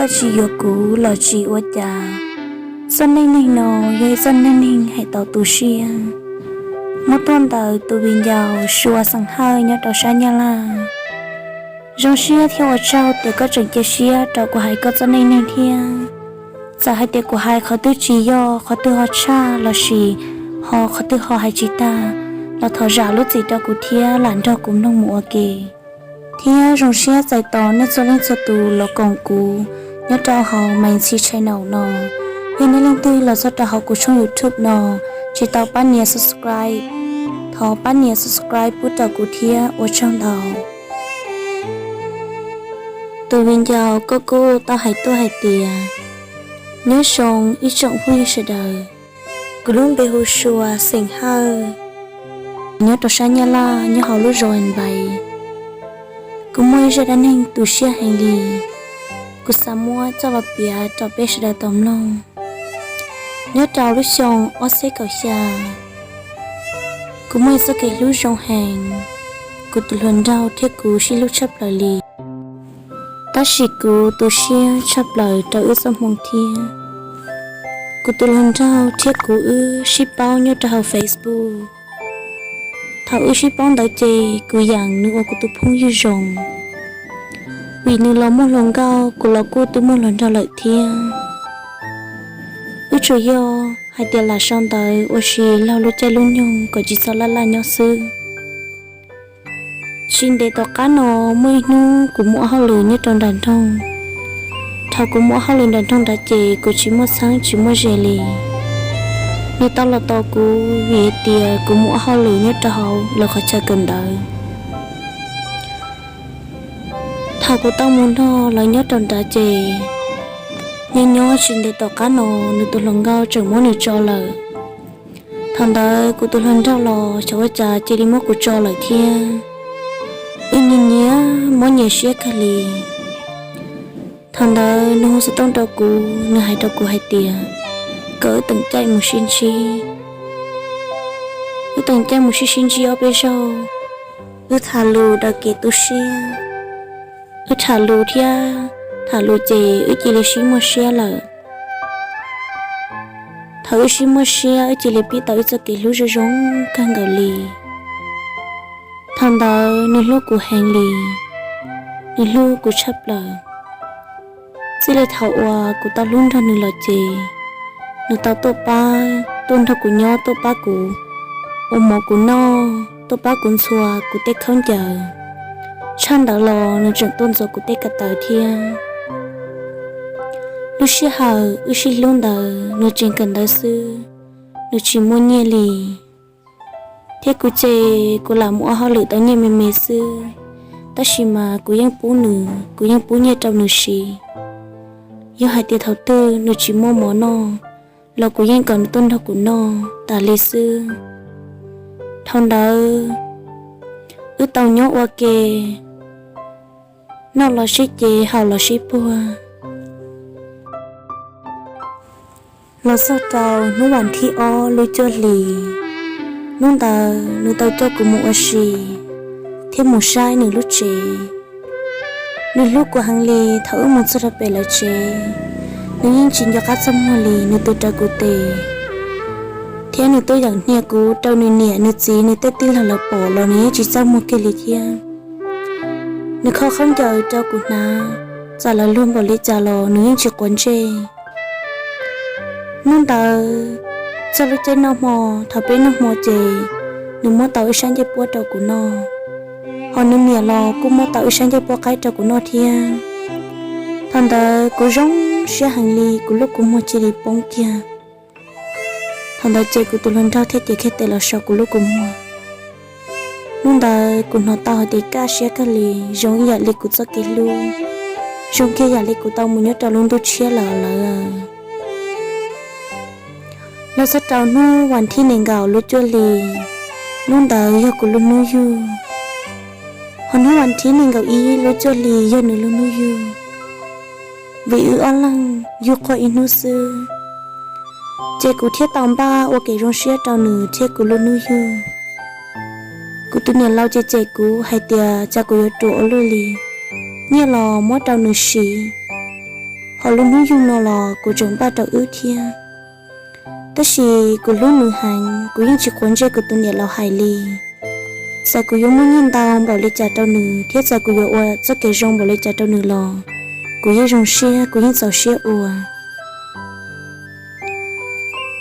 tsis yuav kuv los tsis ua cas. Txoj neej neeg no yog ib txoj neej neeg hais tau tu siab, muab tuaj ntawm tus viv ncaus Sua xeem Hawj nyob rau sab Nyab Laj. Zoo siab thiab ua tsaug tias koj tseem cia siab rau kuv hais koj txoj neej neeg thiab. Txawm hais tias kuv hais qhov twg tsis yog, qhov twg ho tshaj lossis ho qhov twg ho hais tsis tag, los thov zam lub txim rau kuv thiab lam nrog kuv mloog mus ua ke. Thiab zoo siab txais tos nej txhua leej txhua tus los koom kuv nyob rau hauv Maiv Ntxhi channel no. Yog nej leej twg los txog rau hauv kuv tshooj YouTube no tsis tau pab nias subscribe, thov pab nias subscribe pub rau kuv thiab ua tsaug ntau. Tus viv ncaus koj kuj tau hais tuaj hais tias, nyob zoo ib tsoom phooj ywg sawv daws. Kuv lub npe hu Sua xeem Hawj, nyob rau sab Nyab Laj nyob hauv lub zos Npaiv. Kuv muaj ib zaj dab neeg tu siab heev li, kuv xav muab coj los piav rau peb sawv daws tau mloog. Nyob rau lub xyoo ob txhiab kaum xya, kuv muaj ib txoj kev hlub zoo heev, kuv tus hluas nraug thiab kuv sib hlub tshaj plaws li. Tab sis kuv tu siab tshaj plaws rau wb txoj hmoo thiab. Kuv tus hluas nraug thiab kuv wb sib paub nyob rau hauv Facebook. Thaum wb sib paub ntawd ces kuv yeem nws ua kuv tus phooj ywg zoo, vim nws los muaj hluas nkauj, kuv los kuj twb muaj hluas nraug lawm thiab. Wb tsuas yog hais tias lam sau ntawv ua si laug lub caij lub nyoog kom tsis txhob laj laj nyob xwb. Tsis ntev tom qab no, muaj ib hnub kuv mus ua hauj lwm nyob rau nram nroog. Thaum kuv mus ua hauj lwm nram nroog nrad ces kuv tsis muaj txheeb tsis muaj ze li. Nws tau los tos kuv vim hais tias kuv mus ua hauj lwm nyob rau hauv lawv qhov chaw kawm ntawv. Thaum kuv tau mus nrog lawv nyob rau nrad ces, nyob nyob tsis ntev tom qab no, nws tus hluas nkauj tseem muab nws tso lawm. Thaum ntawd kuv tus hluas nraug los xyov ua cas cia li muab kuv tso lawm thiab. Wb nyias nyias mob nyias siab kawg li. Thaum ntawd nws hu xov tooj rau kuv, nws hais rau kuv hais tias kom wb teem caij mus sib ntsib. Wb teem caij mus sib sib ntsib ob peb zaug, wb tham lus daws kev tu siab. Wb tham lus thiab tham lus ces wb cia li sib muaj siab lawm. Thaum wb sib muaj siab wb cia li pib tau ib txoj kev hlub zoo zoo kawg nkaus li. Thaum ntawd nws hlub kuv heev li, nws hlub kuv tshaj plaws. Txij li thaum uas kuv tau hlub nrog nws los ces, nws tau tuaj pab, tuaj nrog kuv nyob, tuaj pab kuv ua mov kuv noj, tuaj pab kuv ntxhua kuv tej khaub ncaws. Tshaj ntawd los nws tseem tuaj ntxuav kuv tej ko taw thiab. Lub sij hawm wb sib hlub ntawd nws tseem kawm ntawv xwb, nws tsis muaj nyiaj li. Thiab kuv ces kuv lam mus ua hauj lwm tau nyiaj me me xwb, tab sis mas kuv yeej pub nws, kuv yeej pub nyiaj rau nws siv. Yog hais tias thaum twg nws tsis muaj mov noj los kuv yeej kom nws tuaj nrog kuv noj tas li xwb. Dhau ntawd wb tau nyob ua ke, noj los sib cev, haus los sib puag. Los txog rau hnub vas thib ob lub cuaj hli, hnub ntawd nws tau coj kuv mus ua si thiab mus saib nws lub tsev. Nws hlub kuv heev li, thaum wb mus txog rau pem lawv tsev, nws yeej tsis nco qab txaj muag li, nws tus rawv kuv tes thiab nws tuaj yeem hnia kuv rau nws niam nws txiv nws tej tij laug lawv pom los nws yeej tsis txaj muag kiag li thiab. Nws kho khaub ncaws rau kuv hnav, txawm lawv luag npaum li cas los nws yeej tsis quav ntsej. Hnub ntawd txog lub caij noj hmo, thaum peb noj hmo ces nws muab tau ib sab ncej puab rau kuv noj, ho nws niam los kuj muab tau ib sab ncej puab qaib rau kuv noj thiab. Thaum ntawd kuv zoo siab heev li, kuv lub kua muag cia li poob kiag. Thaum ntawd ces kuv tus hluas nraug thiaj cev kiag tes los so kuv lub kua muag. Hnub ntawd kuv hnov tau hais tias kaj siab kawg li, zoo ib yam li kuv txoj kev hlub, zoo kiag yam li kuv tau mus nyob rau lub ntuj tshiab lawm lawm. Los txog rau hnub vas thib nees nkaum lub cuaj hli, hnub ntawd yog kuv lub hnub yug. Ho hnub vas thib nees nkaum ib lub cuaj hli yog nws lub hnub yug. Vim wb ob leeg yug quaj ib hnub xwb, ces kuv thiaj tau npaj ua kev zoo siab rau nws thiab kuv lub hnub yug. Kuv tus niam laus ces cem kuv hais tias cas kuv yuav ruam ua luaj li, nyiaj los muab rau nws siv, ho lub hnub yug no los kuv tseem npaj rau wb thiab. Tab sis kuv hlub nws heev, kuv yeej tsis quav ntsej kuv tus niam laus hais li. Txawm kuv yuav muaj nyiaj ntau npaum li cas rau nws thiab txawm kuv yuav ua txoj kev zoo npaum li cas rau nws los kuv yeej zoo siab, kuv yeej txaus siab ua.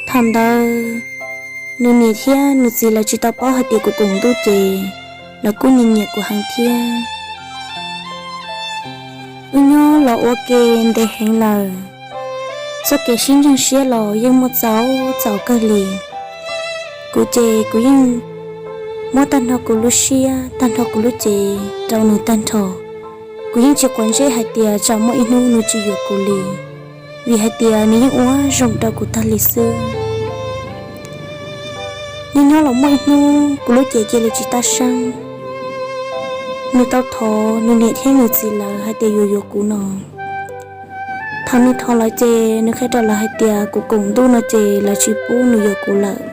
Thaum ntawd nws niam thiab nws txiv lawv tsis tau paub hais tias kuv koom ntuj ces lawv kuj nyiam nyiam kuv heev thiab. Wb nyob los ua ke ntev heev lawm, txoj kev sib ntseeg siab los yeej muaj txaus txaus kawg li. Kuv ces kuv yeej muab tag nrho kuv lub siab, tag nrho kuv lub cev rau nws tag nrho. Kuv yeej tsis quav ntsej hais tias tsam muaj ib hnub nws tsis yuav kuv li, vim hais tias nws yeej ua zoo rau kuv tag li xwb. Nyob nyob los muaj ib hnub kuv lub cev cia li tsis tab seeb. Nws tau thov nws niam thiab nws txiv lawv hais tias yuav yuav kuv no. Thaum nws thov lawv ces nws qhia rau lawv hais tias kuv koom ntuj no ces lawv tsis pub nws yuav kuv lawm.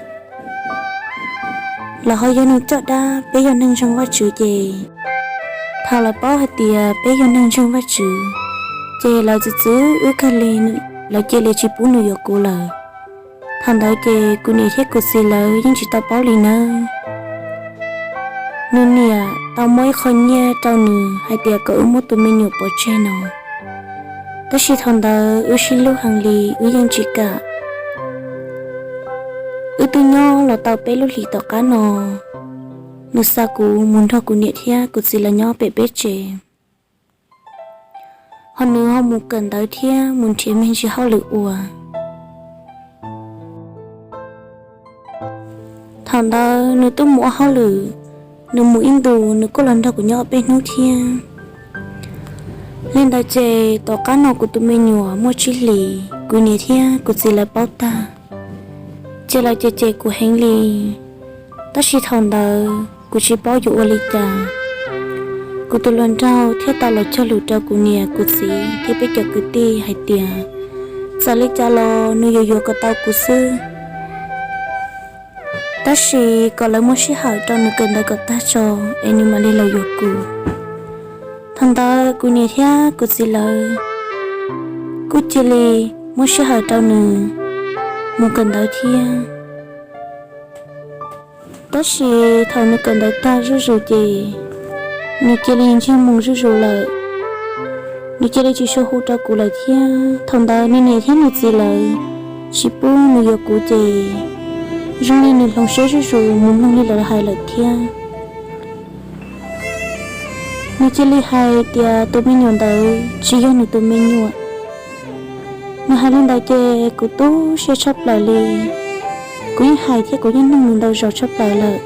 Lawv ho yog neeg coj dab, peb yog neeg ntseeg Vajtswv ces thaum lawv paub hais tias peb yog neeg ntseeg Vajtswv ces lawv txwv txwv wb kawg li, lawv cia li tsis pub nws yuav kuv lawm. Thaum ntawd ces kuv niam thiab kuv txiv lawv yeej tsis tau paub li nawb. Nws niam tau muab ib qho nyiaj rau nws hais tias kom wb muab tus me nyuam pov tseg no, tab sis thaum ntawd wb sib hlub heev li, wb yeej tsis kam. Wb twb nyob los tau peb lub hlis tom qab no, nws xa kuv mus nrog kuv niam thiab kuv txiv lawv nyob pem peb tsev, ho nws ho mus kawm ntawv thiab mus nrhiav me ntsis hauj lwm ua. Thaum ntawd nws twb mus ua hauj lwm, nws mus ib ntus nws kuj los nrog kuv nyob ob peb hnub thiab. Li ntawd ces tom qab no kuv tus me nyuam muaj tsib hlis, kuv niam thiab kuv txiv lawv paub tag, ces lawv cem cem kuv heev li. Tab sis thaum ntawd kuv tsis paub yuav ua li cas. Kuv tus hluas nraug thiaj tau los cog lus rau kuv niam kuv txiv thiab peb cov kwv tij hais tias txawm li cas los nws yuav yuav kom tau kuv xwb, tab sis kom lawv muab sij hawm rau nws kawm ntawv kom tag tso es nws mam li los yuav kuv. Thaum ntawd kuv niam thiab kuv txiv lawv kuj cia li muab sij hawm rau nws mus kawm ntawv thiab. Tab sis thaum nws kawm ntawv tag zuj zus ces nws cia li ntsiag mus zuj zus lawm. Nws cia li tsis hu rau kuv lawm thiab. Thaum ntawd nws niam thiab nws txiv lawv tsis pub nws yuav kuv ces zoo li nws hloov siab zuj zus mus mloog li lawv hais lawm thiab. Nws cia li hais tias tus me nyuam ntawd tsis yog nws tus me nyuam. Nws hais li ntawd ces kuv tu siab tshaj plaws li. Kuv yeej hais thiab kuv yeej nug nws ntau zaus tshaj plaws lawm,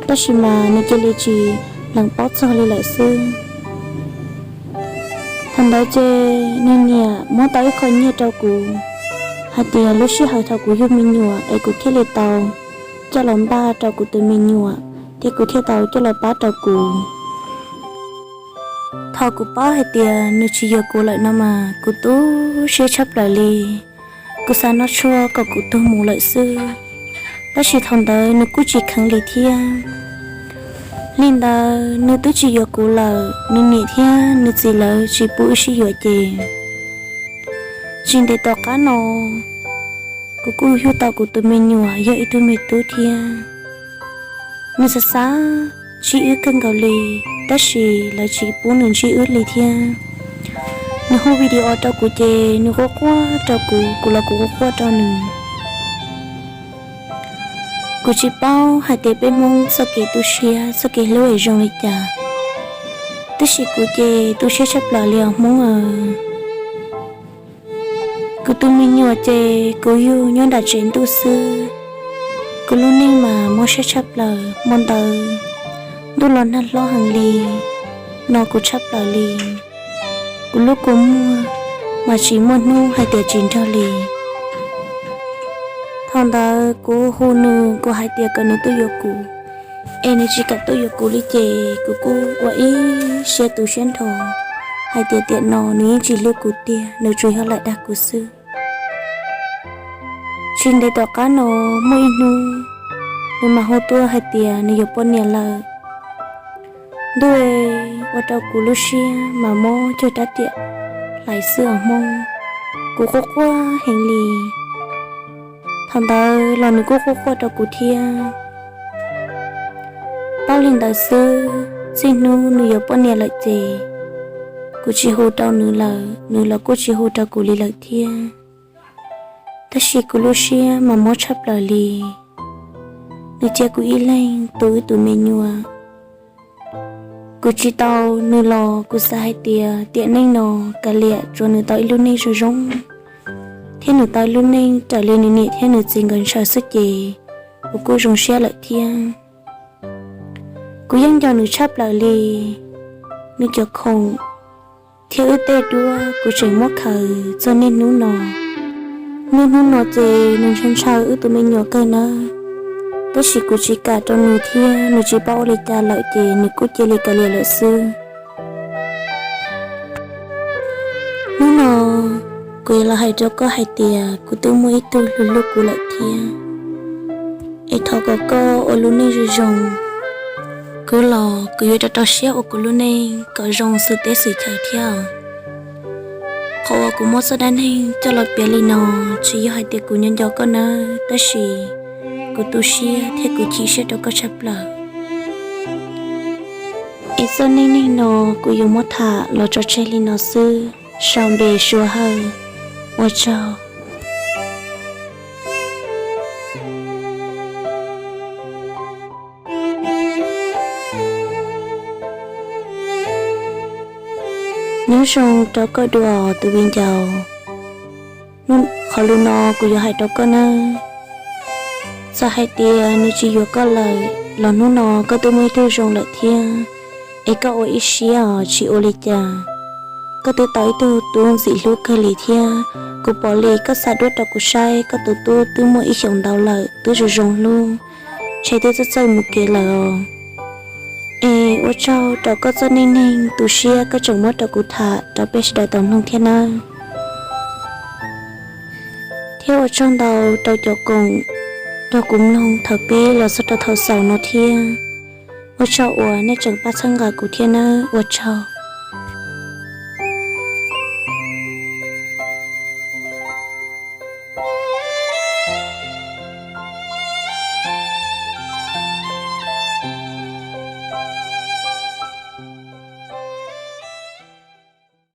tab sis mas nws cia li tsis lees paub txog li lawm xwb. Thaum ntawd ces nws niam muab tau ib qho nyiaj rau kuv hais tias lub sij hawm thaum kuv yug me nyuam es kuv thiaj li tau coj los npaj rau kuv tus me nyuam thiab kuv thiaj tau coj los pab rau kuv. Thaum kuv paub hais tias nws tsis yuav kuv lawm no mas kuv tu siab tshaj plaws li. Kuv xav noj tshuaj kom kuv tuag mus lawm xwb, tab sis thaum ntawd nws kuj tsis kheev li thiab. Li ntawd nws twb tsis yuav kuv lawm, nws niam thiab nws txiv lawv tsis pub wb sib yuav ces tsis ntev tom qab no kuv kuj yug tau kuv tus me nyuam yog ib tug me tub thiab. Nws xav xav ntsib wb kawg nkaus li, tab sis lawv tsis pub nws ntsib wb li thiab. Nws hu video rau kuv ces nws quaj quaj rau kuv, kuv los kuv quaj quaj rau nws. Kuv tsis paub hais tias peb Hmoob txoj kev tu siab txoj kev hlub es zoo li cas, tab sis kuv ces tu siab tshaj plaws li os Hmoob aw. Kuv tus me nyuam ces kuv yug nyob nram tsev ntuj xwb. Kuv lub neej mas mob siab tshaj plaws, hmo ntawd ntuj los nag hlob heev li, no kuv tshaj plaws li. Kuv lub kua muag mas tsis muaj hnub hais tias tsis nrog li. Thaum ntawd kuv hu nws, kuv hais tias kom nws tuaj yuav kuv, es nws tsis kam tuaj yuav kuv li ces kuv kuj ua ib siab tu siab nrho hais tias tiam no nws yeej tsis hlub kuv tiag, nws tsuas yog lam dag kuv xwb. Tsis ntev tom qab no muaj ib hnub nws mas hu tuaj hais tias nws yuav poj niam lawm. Ntuj, ua rau kuv lub siab mas mob cuag rab riam hlais xwb os Hmoob. Kuv quaj quaj heev li. Thaum ntawd los nws kuj quaj quaj rau kuv thiab. Paub li ntawd xwb, txij hnub nws yuav poj niam lawm ces kuv tsis hu rau nws lawm, nws los kuj tsis hu rau kuv li lawm thiab. Tab sis kuv lub siab mas mob tshaj plaws li. Nws cia kuv ib leeg tu wb tus me nyuam. Kuv tsis tau nws los kuv xav hais tias tiam neej no kav liam tsuas nws tau ib lub neej zoo zoo, thiab nws tau ib lub neej raws li nws niam thiab nws txiv nkawd ntshaw xwb ces kuv kuj zoo siab lawm thiab. Kuv yeej nco nws tshaj plaws li. Nws cov khoom thiab wb tej duab kuv tseem muab khaws txog niaj hnub no. Niaj hnub no ces nws ntshaw ntshaw wb tus me nyuam kawg nawb, tab sis kuv tsis kam rau nws thiab nws tsis paub ua li cas lawm ces nws kuj cia li kav liam lawm xwb. Hnub no kuv yuav los hais rau koj hais tias kuv twb muaj ib tug hlub hlub kuv lawm thiab. Es thov kom koj ua lub neej zoo zoo. Kuv los kuv yuav rau rau siab ua kuv lub neej kom zoo xwm teb xwm chaw thiab. Qhov uas kuv muab txoj dab neeg coj los piav li no, tsis yog hais tias kuv nyob nco koj nawb, tab sis kuv tu siab thiab kuv chim siab rau koj tshaj plaws. Es txoj neej neeg no kuv yuav muab tham los tso tseg li no xwb, sau npe Suav Hawj, ua tsaug. Nyob zoo rau koj dua tus viv ncaus. Qhov lus no kuv yuav hais rau koj nawb. Txawm hais tias nws tsis yuav koj lawm los hnub no koj twb muaj ib tug zoo lawm thiab, es koj ua ib siab os tsis ua li cas. Koj twb tau ib tug tub ntxim hlub kawg li thiab. Kuv pom li koj xa duab rau kuv saib, koj tus tub twb muaj ib xyoos ntau lawm twb zoo zoo hlub, ntshe twb txawj txawj mus kev lawm os. Es ua tsaug rau koj txoj neej neeg tu siab koj tseem muab rau kuv tham rau peb sawv daws tau mloog thiab nawb. Thiab ua tsaug ntau rau cov koom nrog kuv mloog thaum pib los txog rau thaum xaus no thiab. Ua tsaug uas nej tseem pab txhawb nqa kuv thiab nawb, ua tsaug.